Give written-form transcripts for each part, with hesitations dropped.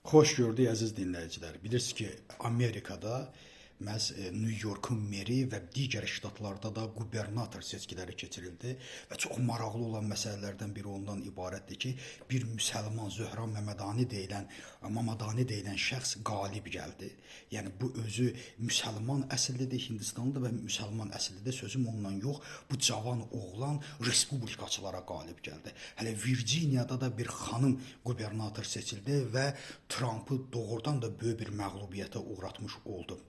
Xoş gördük, əziz dinləyicilər. Bilirsiniz ki, Amerikada məhz New Yorkun meri və digər ştatlarda da qubernator seçkiləri keçirildi və çox maraqlı olan məsələlərdən biri ondan ibarətdir ki, bir müsəlman Zöhran Məmədani deyilən, Mamadani deyilən şəxs qalib gəldi. Yəni bu özü müsəlman əsillidir, Hindistanlıdır və müsəlman əsillidir. Sözüm ondan yox, bu cavan oğlan respublikaçılara qalib gəldi. Hələ Virginiyada da bir xanım qubernator seçildi və Trampı doğrudan da böyük bir məğlubiyyətə uğratmış oldu.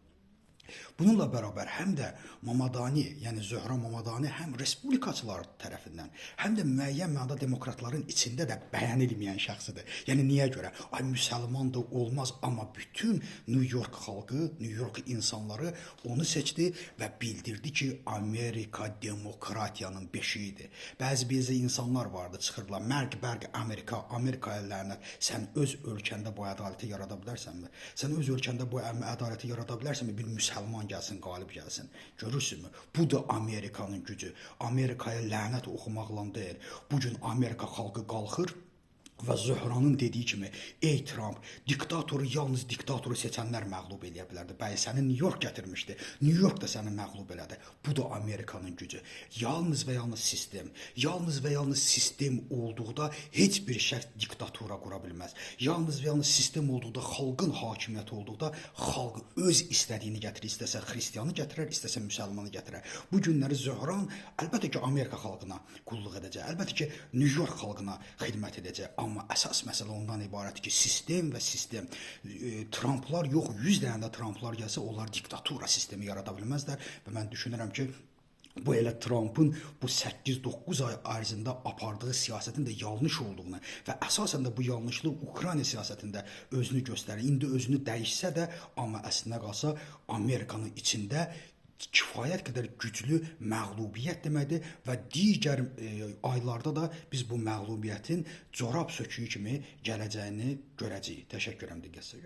Bununla bərabər həm də Mamadani, yəni Zöhran Mamadani həm respublikaçılar tərəfindən, həm də müəyyən mənada demokratların içində də bəyənilməyən şəxsidir. Yəni niyə görə? Ay müsəlmandır, olmaz, amma bütün New York xalqı, New York insanları onu seçdi və bildirdi ki, Amerika demokratiyanın beşiyidir. Bəzi insanlar vardı, çıxırdılar, mərg bərq Amerika, Amerikaya lənət. Sən öz ölkəndə bu ədaləti yarada bilərsənmi? Sən öz ölkəndə bu ədaləti yarada bilərsənmi? Bir müsəlman gəlsin, qalib gəlsin. Görürsünüzmü? Bu da Amerikanın gücü. Amerikaya lənət oxumaqla deyil. Bu gün Amerika xalqı qalxır və Zöhranın dediyi kimi, ey Tramp, diktatoru yalnız diktatoru seçənlər məğlub eləyə bilərdi. Bəli, səni New York gətirmişdi. New York da səni məğlub elədi. Bu da Amerikanın gücü. Yalnız və yalnız sistem, yalnız və yalnız sistem olduqda heç bir şəxs diktatura qura bilməz. Yalnız və yalnız sistem olduqda, xalqın hakimiyyəti olduqda xalq öz istədiyini gətirir. İstəsə xristianı gətirər, istəsə müsəlmanı gətirər. Bu günləri Zöhran əlbəttə ki, Amerika xalqına qulluq edəcək. Əlbəttə ki, New York xalqına xidmət edəcək. Amma əsas məsələ ondan ibarətdir ki, sistem və sistem. Trumplar yox, 100 dənə də Trumplar gəlsə, onlar diktatura sistemi yarada bilməzlər və mən düşünürəm ki, bu elə Trumpın bu 8-9 ay ərzində apardığı siyasətin də yanlış olduğunu və əsasən də bu yanlışlıq Ukrayna siyasətində özünü göstərir. İndi özünü dəyişsə də, amma əslinə qalsa Amerikanın içində kifayət qədər güclü məğlubiyyət deməkdir və digər aylarda da biz bu məğlubiyyətin corab söküyü kimi gələcəyini görəcəyik. Təşəkkür edirəm diqqətinizə görə.